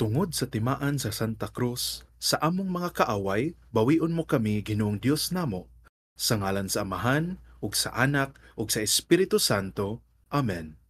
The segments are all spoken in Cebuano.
Tungod sa timaan sa Santa Cruz, sa among mga kaaway, bawion mo kami, Ginoong Dios namo. Sa ngalan sa Amahan, ug sa Anak, ug sa Espiritu Santo. Amen.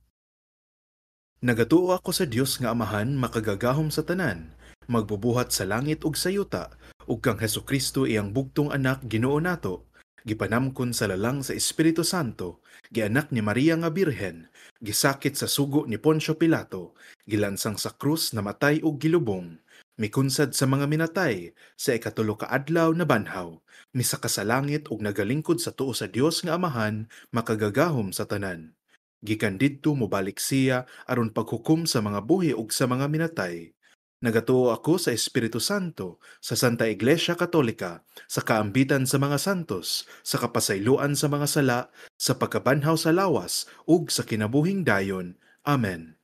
Nagatuo ako sa Dios nga Amahan makagagahom sa tanan, magbubuhat sa langit ug sa yuta, ug kang Hesukristo iyang bugtong anak Ginoo nato, gipanamkon sa lalang sa Espiritu Santo, gianak ni Maria nga Birhen, gisakit sa sugo ni Poncio Pilato, gilansang sa krus, namatay ug gilubong, mikunsad sa mga minatay, sa ikatulo ka adlaw nabanhaw, misaka sa langit ug nagalingkod sa tuo sa Dios nga Amahan makagagahom sa tanan. Gikan didto mobalik siya aron paghukom sa mga buhi ug sa mga minatay. Nagatuo ako sa Espiritu Santo, sa Santa Iglesia Katolika, sa kaambitan sa mga santos, sa kapasayloan sa mga sala, sa pagkabanhaw sa lawas, ug sa kinabuhing dayon. Amen.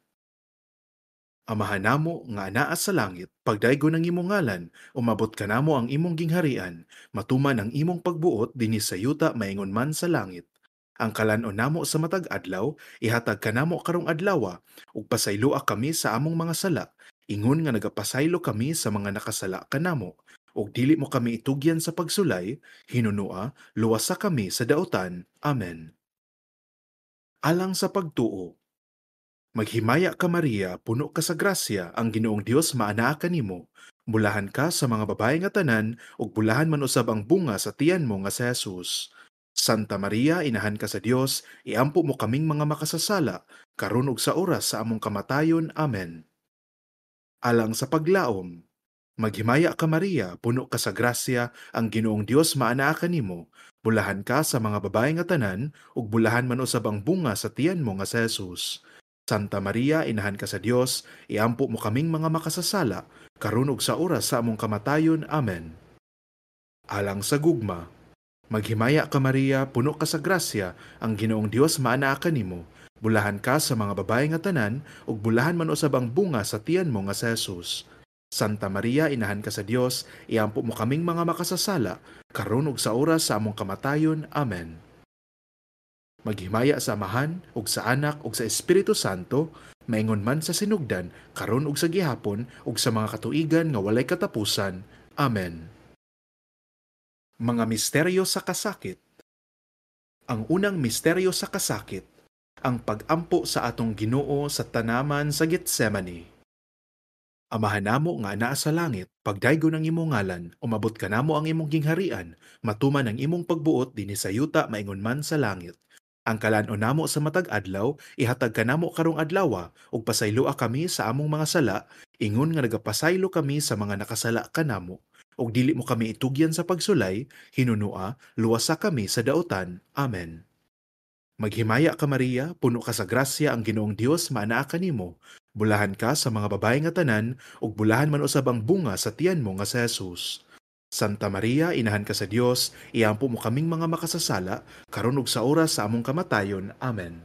Amahan namo nga anaa sa langit, pagdaygon ang imong ngalan, umabot kanamo ang imong gingharian, matuman ang imong pagbuot dinhi sa yuta maingon man sa langit. Ang kalan-on namo sa matag adlaw, ihatag kanamo karong adlawa, ug pasayloa kami sa among mga sala, ingon nga nagapasaylo kami sa mga nakasala kanamo. Ug dili mo kami itugyan sa pagsulay, hinunua, luwasa kami sa dautan. Amen. Alang sa pagtuo. Maghimaya ka Maria, puno ka sa grasya, ang Ginoong Dios maanaa kanimo. Bulahan ka sa mga babae nga tanan, ug bulahan man usab ang bunga sa tiyan mo nga si Jesus. Santa Maria, inahan ka sa Dios, iampo mo kaming mga makasasala, karon ug sa oras sa among kamatayon. Amen. Alang sa paglaom. Maghimaya ka Maria, puno ka sa grasya, ang Ginoong Dios maanaa kanimo. Bulahan ka sa mga babae nga tanan, ug bulahan man usab ang bunga sa tiyan mo nga si Jesus. Santa Maria, inahan ka sa Dios, iampo mo kaming mga makasasala, karon ug sa oras sa among kamatayon. Amen. Alang sa gugma. Maghimaya ka Maria, puno ka sa grasya, ang Ginoong Dios maanaa kanimo. Bulahan ka sa mga babae nga tanan, ug bulahan man usab ang bunga sa tiyan mo nga si Jesus. Santa Maria, inahan ka sa Dios, iampo mo kaming mga makasasala, karon ug sa oras sa among kamatayon. Amen. Maghimaya sa Amahan, ug sa Anak, ug sa Espiritu Santo, maingon man sa sinugdan, karon ug sa gihapon, ug sa mga katuigan nga walay katapusan. Amen. Mga misteryo sa kasakit. Ang unang misteryo sa kasakit, ang pag-ampo sa atong Ginoo sa tanaman sa Getsemane. Amahan namo nga anaa sa langit, pagdaygon ang imong ngalan, umabot kanamo ang imong gingharian, matuman ang imong pagbuot dinhi sa yuta maingon man sa langit. Ang kalan-on namo sa matag adlaw, ihatag kanamo karong adlawa, ug pasayloa kami sa among mga sala, ingon nga nagapasaylo kami sa mga nakasala kanamo. Ug dili mo kami itugyan sa pagsulay, hinunua, luwasa kami sa dautan. Amen. Maghimaya ka Maria, puno ka sa grasya, ang Ginoong Dios maanaa kanimo. Bulahan ka sa mga babae nga tanan, ug bulahan man usab ang bunga sa tiyan mo nga si Jesus. Santa Maria, inahan ka sa Dios, iampo mo kaming mga makasasala, karon ug sa oras sa among kamatayon. Amen.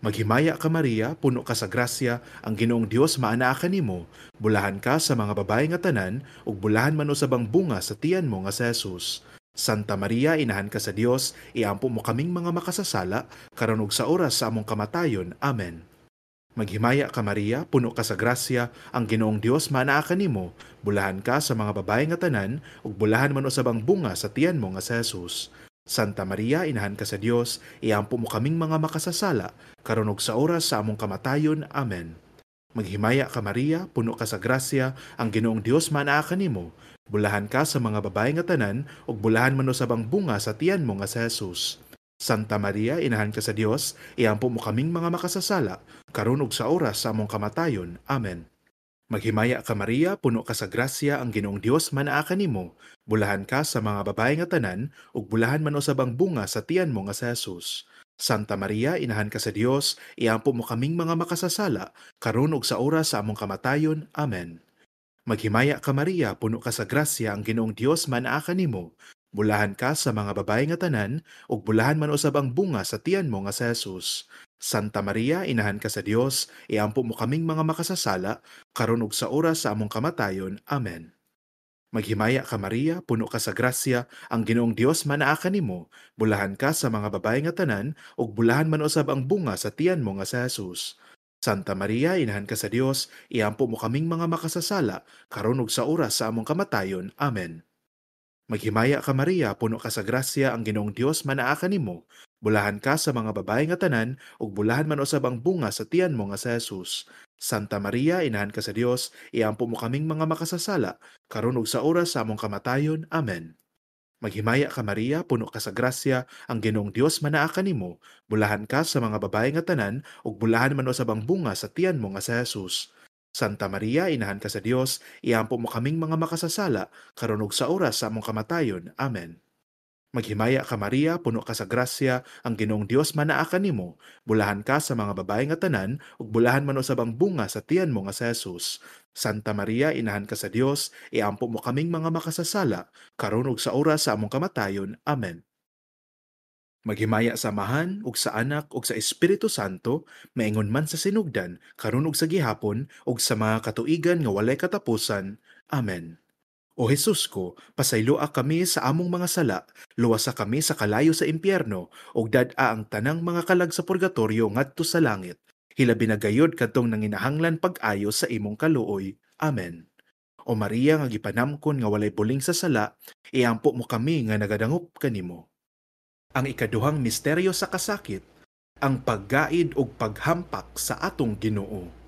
Maghimaya ka Maria, puno ka sa grasya, ang Ginoong Dios maanaa kanimo. Bulahan ka sa mga babae nga tanan, ug bulahan man usab ang bunga sa tiyan mo nga si Jesus. Santa Maria, inahan ka sa Dios, iampo mo kaming mga makasasala, karon ug sa oras sa among kamatayon. Amen. Maghimaya ka Maria, puno ka sa grasya, ang Ginoong Dios maanaa kanimo. Bulahan ka sa mga babae nga tanan, ug bulahan man usab ang bunga sa tiyan mo nga si Jesus. Santa Maria, inahan ka sa Dios, iampo mo kaming mga makasasala, karon ug sa oras sa among kamatayon. Amen. Maghimaya ka Maria, puno ka sa grasya, ang Ginoong Dios maanaa kanimo. Bulahan ka sa mga babae nga tanan, ug bulahan man usab ang bunga sa tiyan mo nga si Jesus. Santa Maria, inahan ka sa Dios, iampo mo kaming mga makasasala, karon ug sa oras sa among kamatayon. Amen. Maghimaya ka Maria, puno ka sa grasya, ang Ginoong Dios maanaa kanimo. Bulahan ka sa mga babae nga tanan, ug bulahan man usab ang bunga sa tiyan mo nga si Jesus. Santa Maria, inahan ka sa Dios, iampo mo kaming mga makasasala, karon ug sa oras sa among kamatayon. Amen. Maghimaya ka Maria, puno ka sa grasya, ang Ginoong Dios maanaa kanimo. Bulahan ka sa mga babae nga tanan, ug bulahan man usab ang bunga sa tiyan mo nga si Jesus. Santa Maria, inahan ka sa Dios, iampo mo kaming mga makasasala, karon ug sa oras sa among kamatayon. Amen. Maghimaya ka Maria, puno ka sa grasya, ang Ginoong Dios maanaa kanimo. Bulahan ka sa mga babae nga tanan, ug bulahan man usab ang bunga sa tiyan mo nga si Jesus. Santa Maria, inahan ka sa Dios, iampo mo kaming mga makasasala, karon ug sa oras sa among kamatayon. Amen. Maghimaya ka Maria, puno ka sa grasya, ang Ginoong Dios manaa kanimo. Bulahan ka sa mga babae nga tanan, ug bulahan man usab ang bunga sa tiyan mo nga si Jesus. Santa Maria, inahan ka sa Dios, iampo mo kaming mga makasasala, karon ug sa oras sa among kamatayon. Amen. Maghimaya ka Maria, puno ka sa grasya, ang Ginoong Dios manaa kanimo. Bulahan ka sa mga babae nga tanan, ug bulahan man usab ang bunga sa tiyan mo nga si Jesus. Santa Maria, inahan ka sa Dios, iampo mo kaming mga makasasala, karon ug sa oras sa among kamatayon. Amen. Maghimaya ka Maria, puno ka sa grasya, ang Ginoong Dios manaa kanimo. Bulahan ka sa mga babae nga tanan, ug bulahan man usab ang bunga sa tiyan mo nga si Jesus. Santa Maria, inahan ka sa Dios, iampo mo kaming mga makasasala, karon ug sa oras sa among kamatayon. Amen. Maghimaya sa Amahan ug sa Anak ug sa Espiritu Santo, maingon man sa sinugdan, karon ug sa gihapon, ug sa mga katuigan nga walay katapusan. Amen. O Jesus ko, pasayloa kami sa among mga sala, luwasa kami sa kalayo sa impyerno, ug dad-a ang tanang mga kalag sa purgatorio ngadto sa langit. Hilabi na gayod kadtong nanginahanglan pag-ayo sa imong kaluoy. Amen. O Maria nga gipanamkon nga walay buling sa sala, iampo mo kami nga nagadangop kanimo. Ang ikaduhang misteryo sa kasakit, ang paggaid ug paghampak sa atong Ginoo.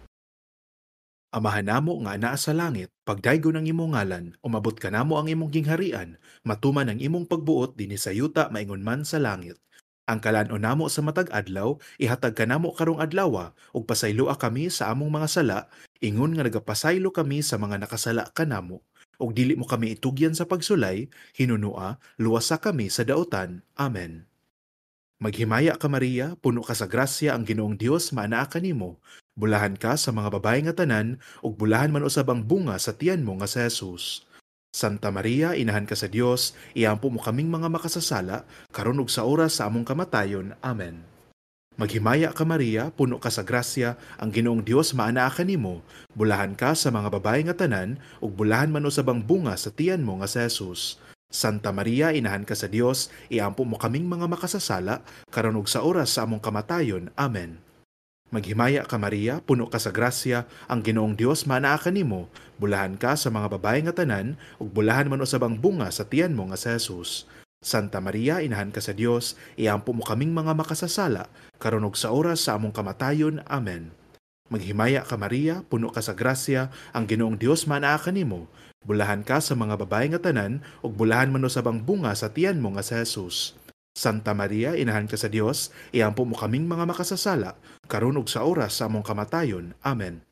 Amahan namo nga anaa sa langit, pagdaygon ang imong ngalan, umabot kanamo ang imong gingharian, matuman ang imong pagbuot dinhi sa yuta maingon man sa langit. Ang kalan-on namo sa matag adlaw, ihatag kanamo karong adlawa, ug pasayloa kami sa among mga sala, ingon nga nagapasaylo kami sa mga nakasala kanamo. Ug dili mo kami itugyan sa pagsulay, hinunua, luwasa kami sa daotan. Amen. Maghimaya ka Maria, puno ka sa grasya, ang Ginoong Dios maanaa kanimo. Bulahan ka sa mga babae nga tanan, ug bulahan man usab ang bunga sa tiyan mo nga si Jesus. Santa Maria, inahan ka sa Dios, iampo mo kaming mga makasasala, karon ug sa oras sa among kamatayon. Amen. Maghimaya ka Maria, puno ka sa grasya, ang Ginoong Dios maanaa kanimo. Bulahan ka sa mga babae nga tanan, ug bulahan man usab ang bunga sa tiyan mo nga si Jesus. Santa Maria, inahan ka sa Dios, iampo mo kaming mga makasasala, karon ug sa oras sa among kamatayon. Amen. Maghimaya ka Maria, puno ka sa grasya, ang Ginoong Dios maanaa kanimo. Bulahan ka sa mga babae nga tanan, ug bulahan man usab ang bunga sa tiyan mo nga si Jesus. Santa Maria, inahan ka sa Dios, iampo mo kaming mga makasasala, karon ug sa oras sa among kamatayon. Amen. Maghimaya ka Maria, puno ka sa grasya, ang Ginoong Dios maanaa kanimo. Bulahan ka sa mga babae nga tanan, ug bulahan man usab ang bunga sa tiyan mo nga si Jesus. Santa Maria, inahan ka sa Dios, iampo mo kaming mga makasasala, karon ug sa oras sa among kamatayon. Amen.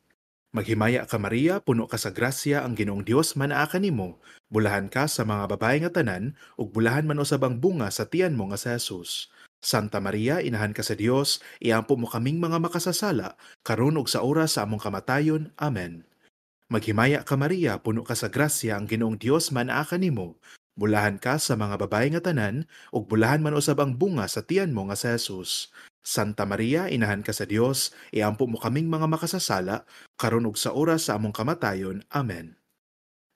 Maghimaya ka Maria, puno ka sa grasya, ang Ginoong Dios manaa kanimo. Bulahan ka sa mga babae nga tanan, ug bulahan man usab ang bunga sa tiyan mo nga si Jesus. Santa Maria, inahan ka sa Dios, iampo mo kaming mga makasasala, karon ug sa oras sa among kamatayon. Amen. Maghimaya ka Maria, puno ka sa grasya, ang Ginoong Dios manaa kanimo. Bulahan ka sa mga babae nga tanan, ug bulahan man usab ang bunga sa tiyan mo nga si Jesus. Santa Maria, inahan ka sa Dios, iampo mo kaming mga makasasala, karon ug sa oras sa among kamatayon. Amen.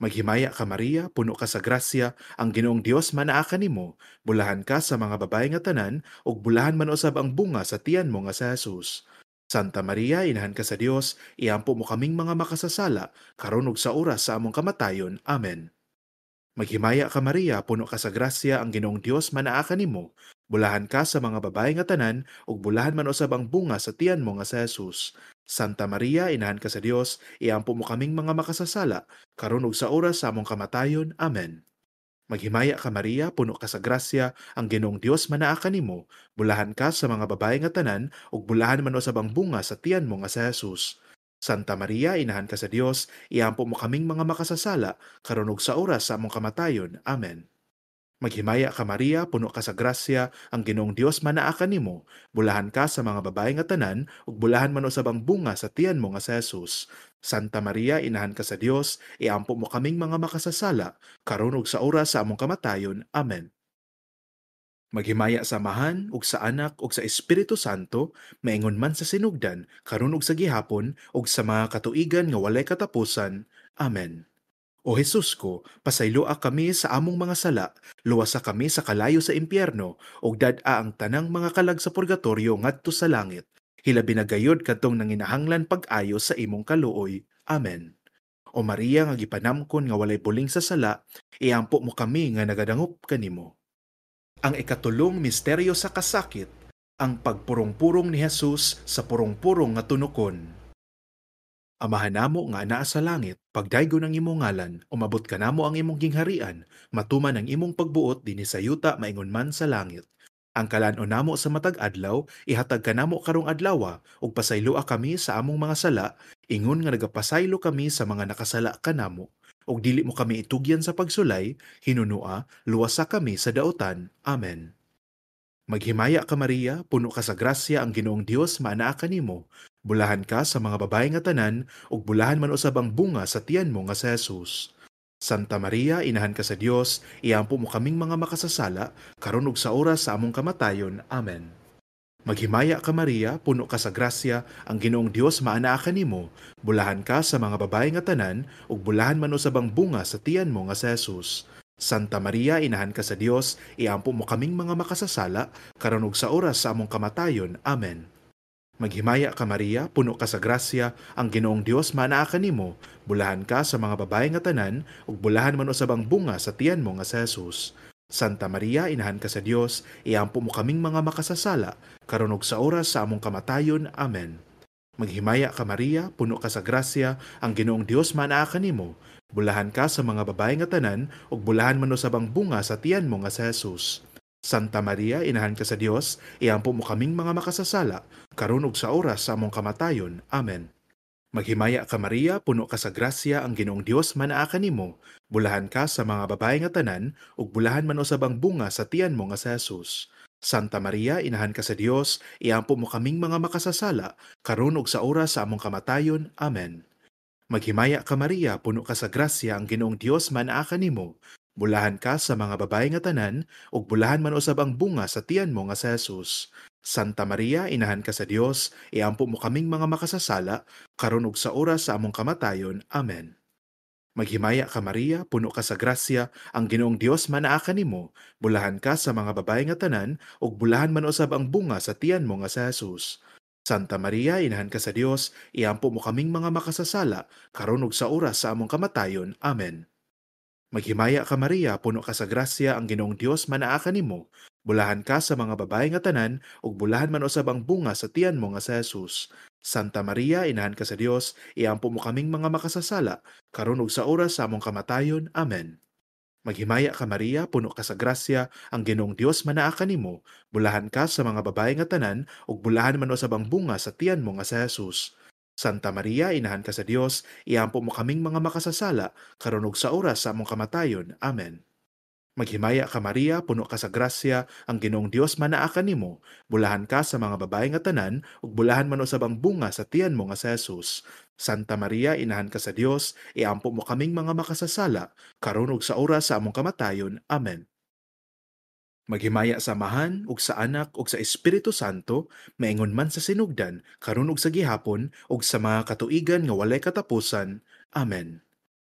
Maghimaya ka Maria, puno ka sa grasya, ang Ginoong Dios manaa kanimo. Bulahan ka sa mga babae nga tanan, ug bulahan man usab ang bunga sa tiyan mo nga si Jesus. Santa Maria, inahan ka sa Dios, iampo mo kaming mga makasasala, karon ug sa oras sa among kamatayon. Amen. Maghimaya ka Maria, puno ka sa grasya, ang Ginoong Dios manaa kanimo. Bulahan ka sa mga babae nga tanan, ug bulahan man usab ang bunga sa tiyan mo nga si Jesus. Santa Maria, inahan ka sa Dios, iampo mo kaming mga makasasala, karon ug sa oras sa among kamatayon. Amen. Maghimaya ka Maria, puno ka sa grasya, ang Ginoong Dios manaa kanimo. Bulahan ka sa mga babae nga tanan, ug bulahan man usab ang bunga sa tiyan mo nga si Jesus. Santa Maria, inahan ka sa Dios, iampo mo kaming mga makasasala, karon ug sa oras sa among kamatayon. Amen. Maghimaya ka Maria, puno ka sa grasya, ang Ginoong Dios manaa kanimo. Bulahan ka sa mga babae nga tanan, ug bulahan man usab ang bunga sa tiyan mo nga si Jesus. Santa Maria, inahan ka sa Dios, iampo mo kaming mga makasasala, karon ug sa oras sa among kamatayon. Amen. Maghimaya sa Amahan ug sa Anak ug sa Espiritu Santo, maingon man sa sinugdan, karon ug sa gihapon, ug sa mga katuigan nga walay katapusan. Amen. O Jesus ko, pasayloa kami sa among mga sala, luwasa kami sa kalayo sa impyerno, ug dad-a ang tanang mga kalag sa purgatorio ngadto sa langit. Hilabi na gayud kadtong nanginahanglan pag-ayo sa imong kaluoy. Amen. O Maria nga gipanamkon nga walay buling sa sala, iampo mo kami nga nagadangop kanimo. Ang ikatulong misteryo sa kasakit, ang pagpurong-purong ni Jesus sa purong-purong nga tunokon. Amahan namo nga anaa sa langit, pagdaygon ang imong ngalan, umabot kanamo ang imong gingharian, matuman ang imong pagbuot dinhi sa yuta maingon man sa langit. Ang kalan-on namo sa matag adlaw, ihatag kanamo karong adlawa, ug pasayloa kami sa among mga sala, ingon nga nagapasaylo kami sa mga nakasala kanamo. Ug dili mo kami itugyan sa pagsulay, hinunua, luwasa kami sa daotan. Amen. Maghimaya ka Maria, puno ka sa grasya, ang Ginoong Dios maanaa kanimo. Bulahan ka sa mga babae nga tanan, ug bulahan man usab ang bunga sa tiyan mo nga si Jesus. Santa Maria, inahan ka sa Dios, iampo mo kaming mga makasasala, karon ug sa oras sa among kamatayon. Amen. Maghimaya ka Maria, puno ka sa grasya, ang Ginoong Dios maanaa kanimo. Bulahan ka sa mga babae nga tanan, ug bulahan man usab ang bunga sa tiyan mo nga si Jesus. Santa Maria, inahan ka sa Dios, iampo mo kaming mga makasasala, karon ug sa oras sa among kamatayon. Amen. Maghimaya ka Maria, puno ka sa grasya, ang Ginoong Dios maanaa kanimo. Bulahan ka sa mga babae nga tanan, ug bulahan man usab ang bunga sa tiyan mo nga si Jesus. Santa Maria, inahan ka sa Dios, iampo mo kaming mga makasasala, karon ug sa oras sa among kamatayon. Amen. Maghimaya ka Maria, puno ka sa grasya, ang Ginoong Dios maanaa kanimo. Bulahan ka sa mga babae nga tanan, ug bulahan man usab ang bunga sa tiyan mo nga si Jesus. Santa Maria, inahan ka sa Dios, iampo mo kaming mga makasasala, karon ug sa oras sa among kamatayon. Amen. Maghimaya ka Maria, puno ka sa grasya, ang Ginoong Dios maanaa kanimo. Bulahan ka sa mga babae nga tanan, ug bulahan man usab ang bunga sa tiyan mo nga si Jesus. Santa Maria, inahan ka sa Dios, iampo mo kaming mga makasasala, karon ug sa oras sa among kamatayon. Amen. Maghimaya ka Maria, puno ka sa grasya, ang Ginoong Dios maanaa kanimo. Bulahan ka sa mga babae nga tanan, ug bulahan man usab ang bunga sa tiyan mo nga si Jesus. Santa Maria, inahan ka sa Dios, iampo mo kaming mga makasasala, karon ug sa oras sa among kamatayon. Amen. Maghimaya ka Maria, puno ka sa grasya, ang Ginoong Dios maanaa kanimo. Bulahan ka sa mga babae nga tanan, ug bulahan man usab ang bunga sa tiyan mo nga si Jesus. Santa Maria, inahan ka sa Dios, iampo mo kaming mga makasasala, karon ug sa oras sa among kamatayon. Amen. Maghimaya ka Maria, puno ka sa grasya, ang Ginoong Dios maanaa kanimo. Bulahan ka sa mga babae nga tanan, ug bulahan man usab ang bunga sa tiyan mo nga si Jesus. Santa Maria, inahan ka sa Dios, iampo mo kaming mga makasasala, karon ug sa oras sa among kamatayon. Amen. Maghimaya ka Maria, puno ka sa grasya, ang Ginoong Dios maanaa kanimo. Bulahan ka sa mga babae nga tanan, ug bulahan man usab ang bunga sa tiyan mo nga si Jesus. Santa Maria, inahan ka sa Dios, iampo mo kaming mga makasasala, karon ug sa oras sa among kamatayon. Amen. Maghimaya ka Maria, puno ka sa grasya, ang Ginoong Dios maanaa kanimo. Bulahan ka sa mga babae nga tanan, ug bulahan man usab ang bunga sa tiyan mo nga si Jesus. Santa Maria, inahan ka sa Dios, iampo mo kaming mga makasasala, karon ug sa oras sa among kamatayon. Amen. Maghimaya sa Amahan, ug sa Anak, ug sa Espiritu Santo, maingon man sa sinugdan, karon ug sa gihapon, ug sa mga katuigan nga walay katapusan. Amen.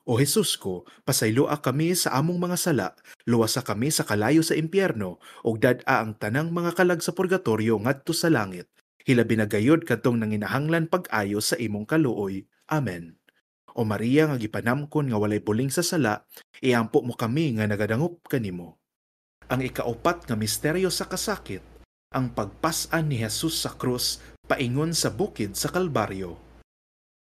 O Jesus ko, pasayloa kami sa among mga sala, luwasa kami sa kalayo sa impyerno, ug dad-a ang tanang mga kalag sa purgatorio ngadto sa langit. Hilabi na gayud kadtong nanginahanglan pag-ayo sa imong kaluoy. Amen. O Maria nga gipanamkon nga walay buling sa sala, iampo mo kami nga nagadangop kanimo. Ang ikaupat nga misteryo sa kasakit, ang pagpas-an ni Jesus sa krus paingon sa bukid sa Kalbaryo.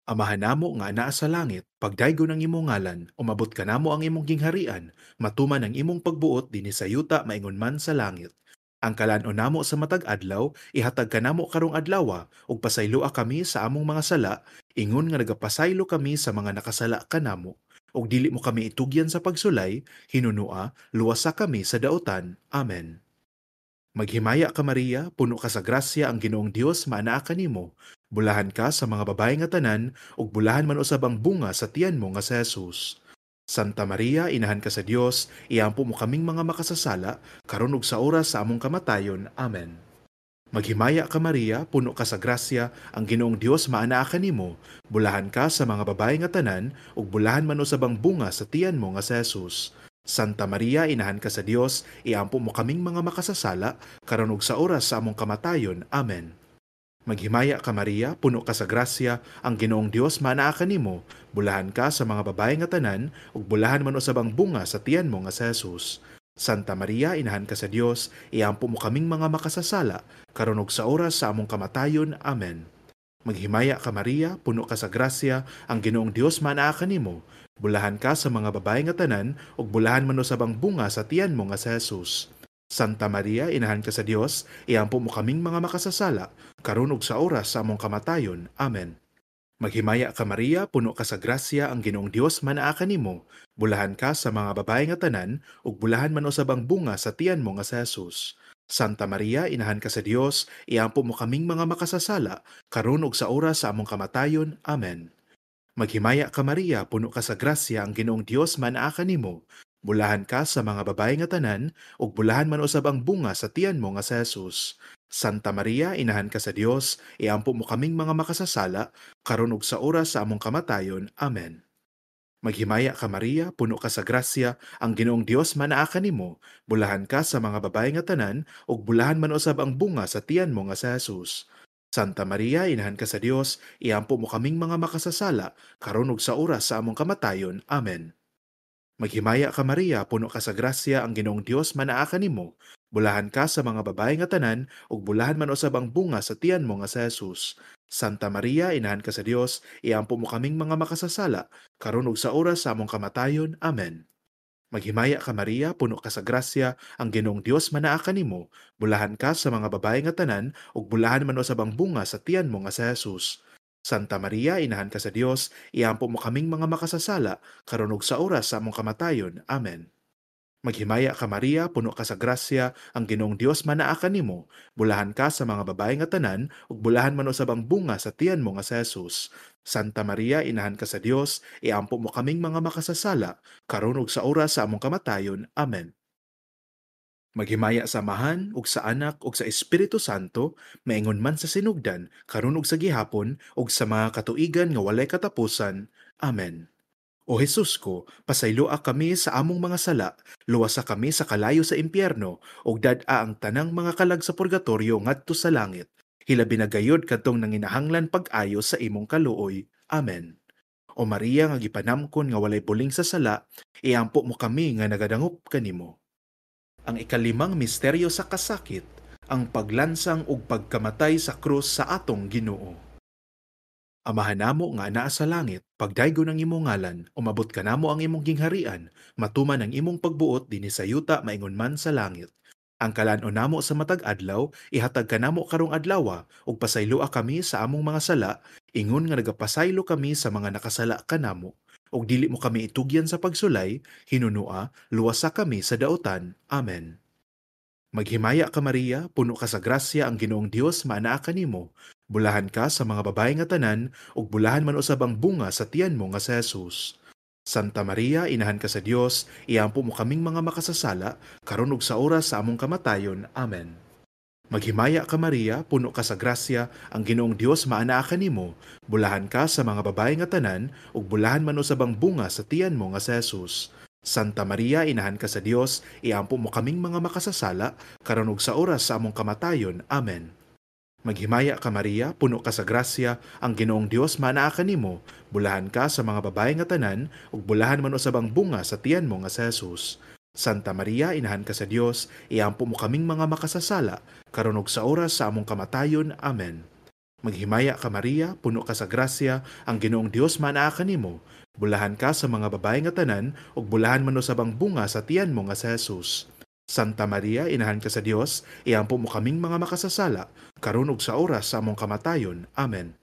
Amahan namo nga anaa sa langit, pagdaygon ang imong ngalan, umabot kanamo ang imong gingharian, matuman ang imong pagbuot dinhi sa yuta maingon man sa langit. Ang kalan-on namo sa matag adlaw, ihatag kanamo karong adlawa, ug pasayloa kami sa among mga sala, ingon nga nagapasaylo kami sa mga nakasala kanamo. Ug dili mo kami itugyan sa pagsulay, hinunua, luwasa kami sa daotan. Amen. Maghimaya ka Maria, puno ka sa grasya, ang Ginoong Dios maanaa kanimo. Bulahan ka sa mga babae nga tanan, ug bulahan man usab ang bunga sa tiyan mo nga si Jesus. Santa Maria, inahan ka sa Dios, iampo mo kaming mga makasasala, karon ug sa oras sa among kamatayon. Amen. Maghimaya ka Maria, puno ka sa grasya, ang Ginoong Dios maanaa kanimo. Bulahan ka sa mga babae nga tanan, ug bulahan man usab ang bunga sa tiyan mo nga si Jesus. Santa Maria, inahan ka sa Dios, iampo mo kaming mga makasasala, karon ug sa oras sa among kamatayon. Amen. Maghimaya ka Maria, puno ka sa grasya, ang Ginoong Dios maanaa kanimo, bulahan ka sa mga babae nga tanan, ug bulahan man usab ang bunga sa tiyan mo nga si Jesus. Santa Maria, inahan ka sa Dios, iampo mo kaming mga makasasala, karon ug sa oras sa among kamatayon. Amen. Maghimaya ka Maria, puno ka sa grasya, ang Ginoong Dios maanaa kanimo, bulahan ka sa mga babae nga tanan, ug bulahan man usab ang bunga sa tiyan mo nga si Jesus. Santa Maria, inahan ka sa Dios, iampo mo kaming mga makasasala, karon ug sa oras sa among kamatayon. Amen. Maghimaya ka Maria, puno ka sa grasya, ang Ginoong Dios manaa kanimo, bulahan ka sa mga babae nga tanan, ug bulahan man usab ang bunga sa tiyan mo nga si Jesus. Santa Maria, inahan ka sa Dios, iampo mo kaming mga makasasala, karon ug sa oras sa among kamatayon. Amen. Maghimaya ka Maria, puno ka sa grasya, ang Ginoong Dios manaa kanimo, bulahan ka sa mga babae nga tanan, ug bulahan man usab ang bunga sa tiyan mo nga si Jesus. Santa Maria, inahan ka sa Dios, iampo mo kaming mga makasasala, karon ug sa oras sa among kamatayon. Amen. Maghimaya ka Maria, puno ka sa grasya, ang Ginoong Dios manaa kanimo, bulahan ka sa mga babae nga tanan, ug bulahan man usab ang bunga sa tiyan mo nga si Jesus. Santa Maria, inahan ka sa Dios, iampo mo kaming mga makasasala, karon ug sa oras sa among kamatayon. Amen. Maghimaya ka Maria, puno ka sa grasya, ang Ginoong Dios manaa kanimo, bulahan ka sa mga babae nga tanan, ug bulahan man usab ang bunga sa tiyan mo nga si Jesus. Santa Maria, inahan ka sa Dios, iampo mo kaming mga makasasala, karon ug sa oras sa among kamatayon. Amen. Maghimaya ka Maria, puno ka sa grasya, ang Ginoong Dios manaa kanimo, bulahan ka sa mga babae nga tanan, ug bulahan man usab ang bunga sa tiyan mo nga si Jesus. Santa Maria, inahan ka sa Dios, iampo mo kaming mga makasasala, karon ug sa oras sa among kamatayon. Amen. Maghimaya ka Maria, puno ka sa grasya, ang Ginoong Dios manaa kanimo, bulahan ka sa mga babae nga tanan, ug bulahan man usab ang bunga sa tiyan mo nga si Jesus. Santa Maria, inahan ka sa Dios, iampo mo kaming mga makasasala, karon ug sa oras sa among kamatayon. Amen. Maghimaya sa Amahan ug sa Anak ug sa Espiritu Santo, maingon man sa sinugdan, karon ug sa gihapon, ug sa mga katuigan nga walay katapusan. Amen. O Jesus ko, pasayloa kami sa among mga sala, luwasa kami sa kalayo sa impyerno, ug dad-a ang tanang mga kalag sa purgatorio ngadto sa langit. Hilabi na gayod kadtong nanginahanglan pag-ayo sa imong kaluoy. Amen. O Maria nga gipanamkon nga walay buling sa sala, iampo mo kami nga nagadangop kanimo. Ang ikalimang misteryo sa kasakit, ang paglansang ug pagkamatay sa krus sa atong Ginoo. Amahan namo nga anaa sa langit, pagdaygon ang imong ngalan, umabot kanamo ang imong gingharian, matuman ang imong pagbuot dinhi sa yuta maingon man sa langit. Ang kalan-on namo sa matag adlaw, ihatag kanamo karong adlawa, ug pasayloa kami sa among mga sala, ingon nga nagapasaylo kami sa mga nakasala kanamo. Ug dili mo kami itugyan sa pagsulay, hinunua, luwasa kami sa daotan. Amen. Maghimaya ka Maria, puno ka sa grasya, ang Ginoong Dios maanaa kanimo. Bulahan ka sa mga babae nga tanan, ug bulahan man usab ang bunga sa tiyan mo nga si Jesus. Santa Maria, inahan ka sa Dios, iampo mo kaming mga makasasala, karon ug sa oras sa among kamatayon. Amen. Maghimaya ka Maria, puno ka sa grasya, ang Ginoong Dios maanaa kanimo. Bulahan ka sa mga babae nga tanan, ug bulahan man usab ang bunga sa tiyan mo nga si Jesus. Santa Maria, inahan ka sa Dios, iampo mo kaming mga makasasala, karon ug sa oras sa among kamatayon. Amen. Maghimaya ka Maria, puno ka sa grasya, ang Ginoong Dios maanaa kanimo. Bulahan ka sa mga babae nga tanan, ug bulahan man usab ang bunga sa tiyan mo nga si Jesus. Santa Maria, inahan ka sa Dios, iampo mo kaming mga makasasala, karon ug sa oras sa among kamatayon. Amen. Maghimaya ka Maria, puno ka sa grasya, ang Ginoong Dios maanaa kanimo. Bulahan ka sa mga babae nga tanan, ug bulahan man usab ang bunga sa tiyan mo nga si Jesus. Santa Maria, inahan ka sa Dios, iampo mo kaming mga makasasala, karon ug sa oras sa among kamatayon. Amen.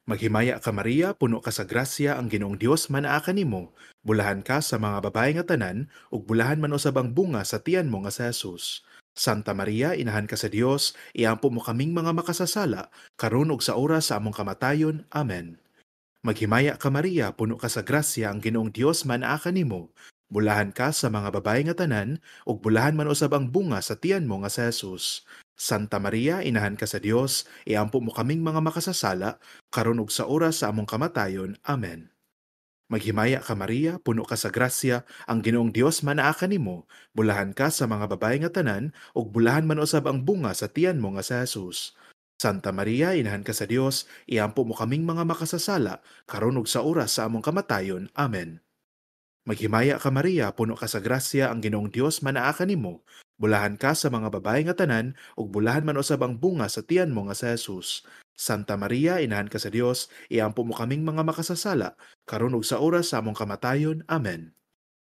Maghimaya ka Maria, puno ka sa grasya, ang Ginoong Dios maanaa kanimo. Bulahan ka sa mga babae nga tanan, ug bulahan man usab ang bunga sa tiyan mo nga si Jesus. Santa Maria, inahan ka sa Dios, iampo mo kaming mga makasasala, karon ug sa oras sa among kamatayon. Amen. Maghimaya ka Maria, puno ka sa grasya, ang Ginoong Dios maanaa kanimo. Bulahan ka sa mga babae nga tanan, ug bulahan man usab ang bunga sa tiyan mo nga si Jesus. Santa Maria, inahan ka sa Dios, iampo mo kaming mga makasasala, karon ug sa oras sa among kamatayon. Amen. Maghimaya ka Maria, puno ka sa grasya, ang Ginoong Dios maanaa kanimo. Bulahan ka sa mga babae nga tanan, ug bulahan man usab ang bunga sa tiyan mo nga si Jesus. Santa Maria, inahan ka sa Dios, iampo mo kaming mga makasasala, karon ug sa oras sa among kamatayon. Amen. Maghimaya ka Maria, puno ka sa grasya, ang Ginoong Dios manaa kanimo. Bulahan ka sa mga babae nga tanan, ug bulahan man usab ang bunga sa tiyan mo nga si Jesus. Santa Maria, inahan ka sa Dios, iampo mo kaming mga makasasala, karon ug sa oras sa among kamatayon. Amen.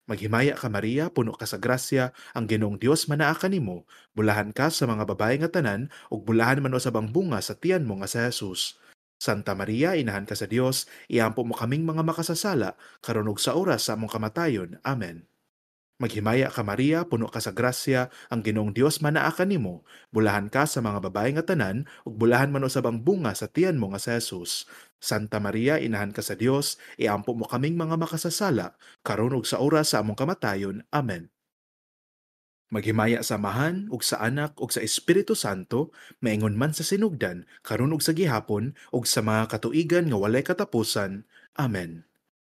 Maghimaya ka Maria, puno ka sa grasya, ang Ginoong Dios manaa kanimo. Bulahan ka sa mga babae nga tanan, ug bulahan man usab ang bunga sa tiyan mo nga si Jesus. Santa Maria, inahan ka sa Dios, iampo mo kaming mga makasasala, karon ug sa oras sa among kamatayon. Amen. Maghimaya ka Maria, puno ka sa grasya, ang Ginoong Dios manaa kanimo. Bulahan ka sa mga babae nga tanan, ug bulahan man usab ang bunga sa tiyan mo nga si Jesus. Santa Maria, inahan ka sa Dios, iampo mo kaming mga makasasala, karon ug sa oras sa among kamatayon. Amen. Maghimaya sa Amahan ug sa Anak ug sa Espiritu Santo, maingon man sa sinugdan, karon ug sa gihapon, ug sa mga katuigan nga walay katapusan. Amen.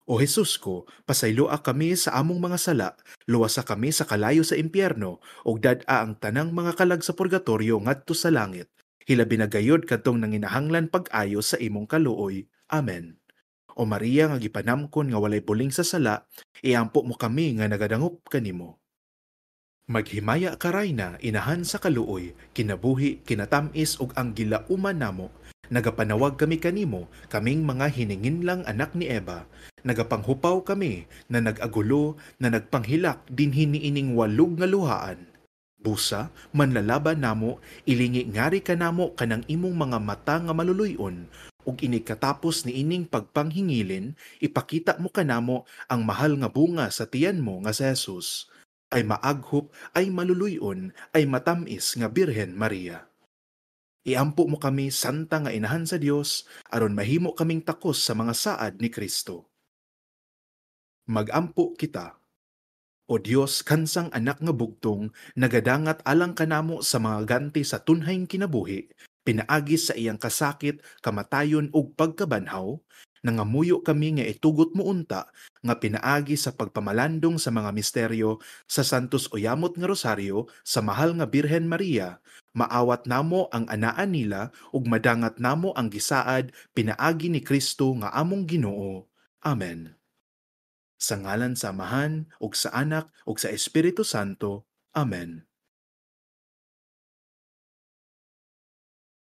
O Jesus ko, pasayloa kami sa among mga sala, luwasa kami sa kalayo sa impyerno, ug dad-a ang tanang mga kalag sa purgatorio ngadto sa langit. Hilabi na gayod kadtong nanginahanglan pag-ayo sa imong kaluoy. Amen. O Maria nga gipanamkon nga walay buling sa sala, iampo mo kami nga nagadangop kanimo. Maghimaya ka Rayna, inahan sa kaluoy, kinabuhi, kinatam-is ug ang gilauman namo. Nagapanawag kami kanimo, kaming mga hininginlang anak ni Eva. Nagapanghupaw kami na nag-agulo, na nagpanghilak dinhi niining walog nga luhaan. Busa, manlalaban namo, ilingi ngari kanamo kanang imong mga mata nga maluluy-on, ug inig katapos niining pagpanghingilin, ipakita mo kanamo ang mahal nga bunga sa tiyan mo nga si Jesus. Ay maaghop, ay maluluy-on, ay matamis nga Birhen Maria. Iampo mo kami, Santa nga Inahan sa Dios, aron mahimo kaming takos sa mga saad ni Kristo. Magampo kita. O Dios, kansang anak nga bugtong, nagadangat alang kanamo sa mga ganti sa tunhayng kinabuhi, pinaagi sa iyang kasakit, kamatayon ug pagkabanhaw, nangamuyo kami nga itugot mo unta nga pinaagi sa pagpamalandong sa mga misteryo sa Santos Uyamot nga Rosaryo sa mahal nga Birhen Maria, maawat namo ang anaan nila ug madangat namo ang gisaad pinaagi ni Kristo nga among Ginoo. Amen. Sa ngalan sa Amahan ug sa Anak ug sa Espiritu Santo. Amen.